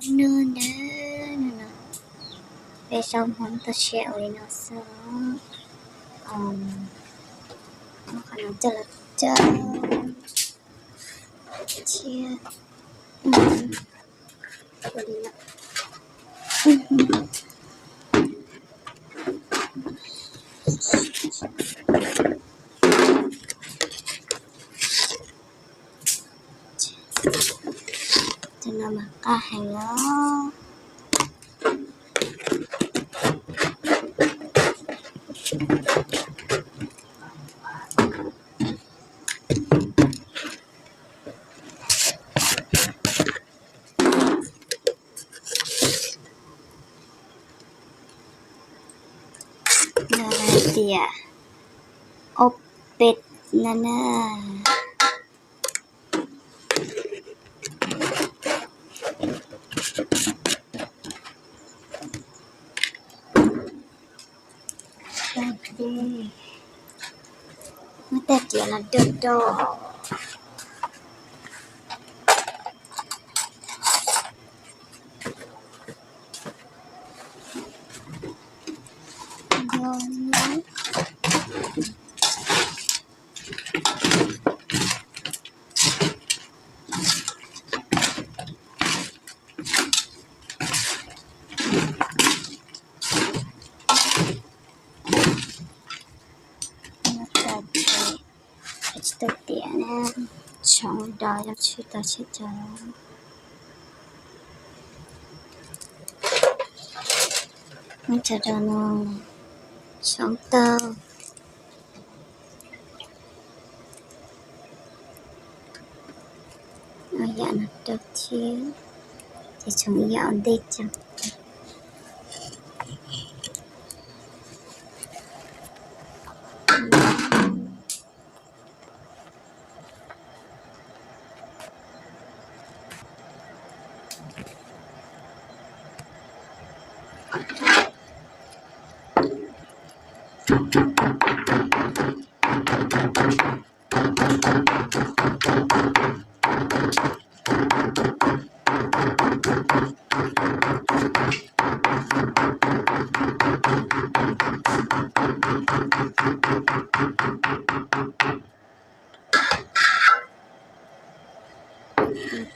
Nub nub no, peb zaub Hmoob toj siab ua li no xwb. Muab qhov no coj los coj thiab ua li no. Tus no mas qab heev os. Lawv hais tias ob peb na na. Muab tej riam los do do. Tsis tau tiam na, tshoov dos yog tsis tau tsis tau. Muab tso rau no, tshoov tau. Yam no rau thiab, ces tshoov yam ua ntej tso.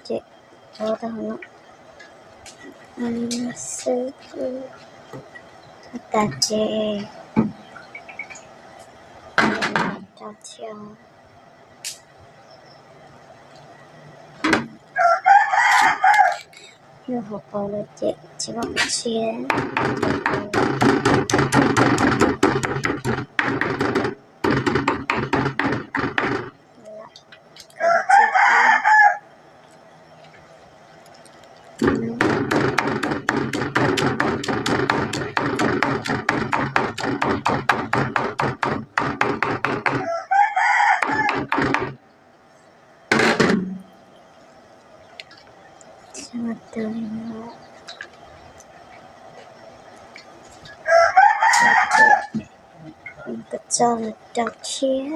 Ces rau tau no xwb, tas ces rau thiab. Nyob hauv paus lawm ces tsis muaj pes tshiab. Tso los rau thiab.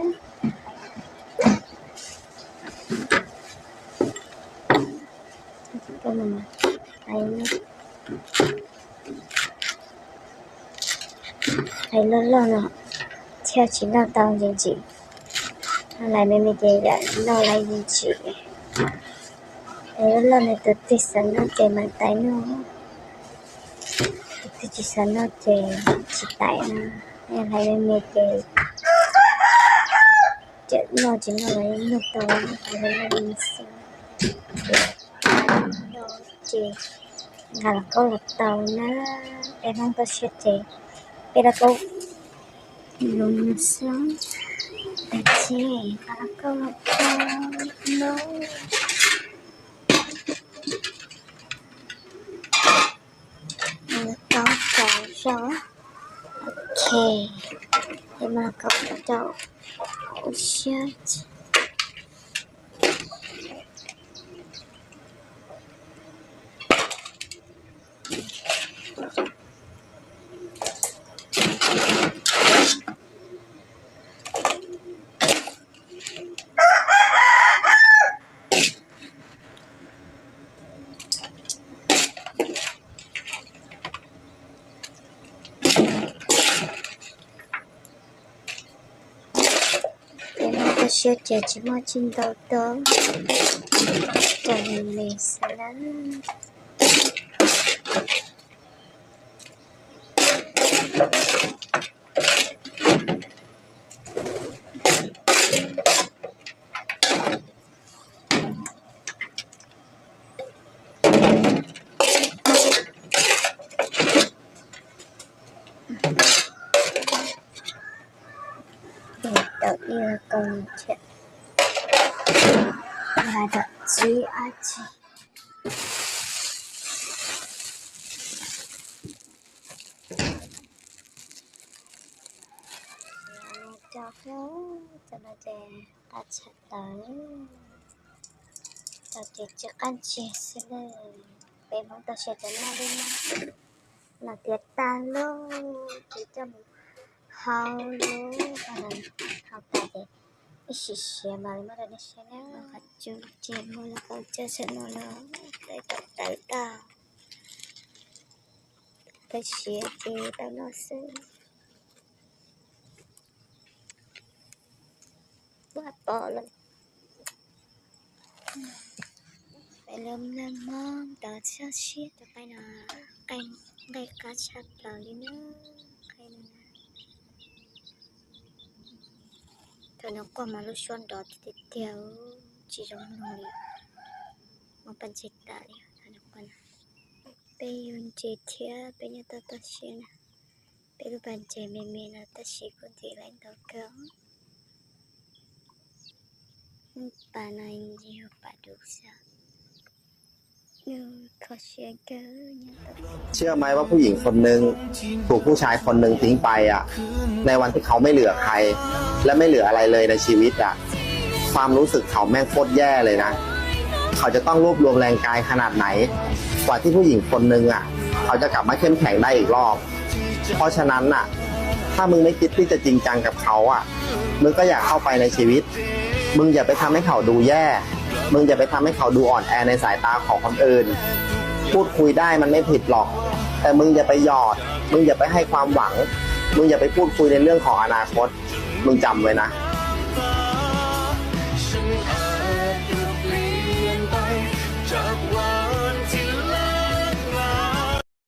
Hlais loj loj no thiaj tsis noj tau ntsim ntsim. Hlais me me ces yam noj lais ntsim ntsim. Hlais loj loj no tus twg xav noj ces mam tais noj, tus twg tsis xav noj ces tsis tais na. Hlais me me ces noj tsis noj los noj tau, hlais loj loj xwb. Ces nqa los kaub los tau na, peb Hmoob toj siab ces peb los kaub los xwb. Ces nqa los kaub los tau no. Los kaub tau zog. Ok, ces mas los kaub tau siab. Siab ces tsis muaj tsis ntau tau, cov me me xwb na. Tau ib ko thiab, hais tau tsib ab tsi. Cov no ces qab tshaj plaws, cov ces tsis qab ntsia xwb na. Peb Hmoob tau siav cov noj li no, no tiav tag lauj, ces coj mus hau lauj, hau tas ces ib sim siav mam li muab rau nej saib na. Qhov tseem muaj lub qhov coj saum no los tawm tau, tawm tau, tawm siav ces tau noj xwb. Puas pom lawm. Peb lub mloog Hmoob tau txog siab rau qab no, nqaij qab tshaj plaws li na, nqaij no na. Thaum no quaj mas lub suab nrov tiag tiag, tsis zoo mloog li, mob paj ntseg tas li thaum no quaj na. Peb yug ntses thiab peb nyob toj toj siab na, peb lub pas ntses me me no tab sis kuj ntim laiv ntau kawg. Pas no yog pas dub xwb, kho siab kawg. เชื่อไหมว่าผู้หญิงคนหนึ่งถูกผู้ชายคนหนึ่งทิ้งไปอ่ะ ในวันที่เขาไม่เหลือใคร และไม่เหลืออะไรเลยในชีวิตอ่ะ ความรู้สึกเขาแม่งโคตรแย่เลยนะ เขาจะต้องรวบรวมแรงกายขนาดไหน กว่าที่ผู้หญิงคนหนึ่งอ่ะ เขาจะกลับมาเข้มแข็งได้อีกรอบ เพราะฉะนั้นน่ะ ถ้ามึงไม่คิดที่จะจริงจังกับเขาอ่ะ มึงก็อย่าเข้าไปในชีวิต มึงอย่าไปทำให้เขาดูแย่ มึงอย่าไปทำให้เขาดูอ่อนแอในสายตาของคนอื่น พูดคุยได้มันไม่ผิดหรอก แต่มึงอย่าไปหยอด มึงอย่าไปให้ความหวัง มึงอย่าไปพูดคุยในเรื่องของอนาคต มึงจำไว้นะ